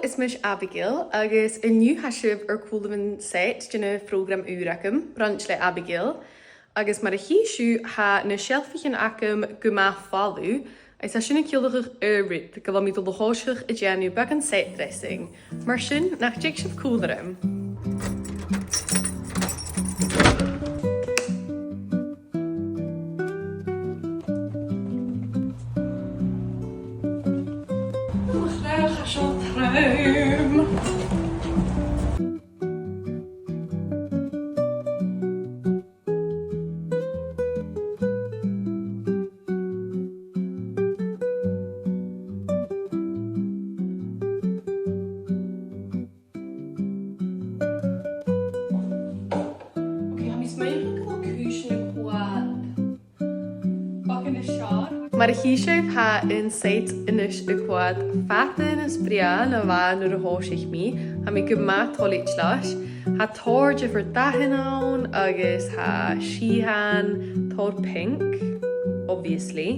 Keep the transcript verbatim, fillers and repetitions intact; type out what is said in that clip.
Is mise Abigail, agus an-diugh tha sibh air cùlaibh an set den a' phrògram ùr agam, Brunch le Abigail. Agus mar a chì sibh, tha na seilfichean agam gu math falamh, agus tha sin a' ciallachadh aon rud, gu bheil mi a' dol a thòiseachadh a' dèanamh beagan set dressing. Mar sin, nach tig sibh còmhla rium. Ach, tha seo trom. Ok, tha mi a' smaoineachadh gu bheil cùisean a' coimhead beagan nas fheàrr. Mar a chì sibh, tha an set a-nis a' coimhead fada nas brèagha na bha e nuair a thòisich mi. Tha mi gu math toilichte leis. Tha tòrr diofar dathan ann agus tha sìthichean, tòrr pink, obviously.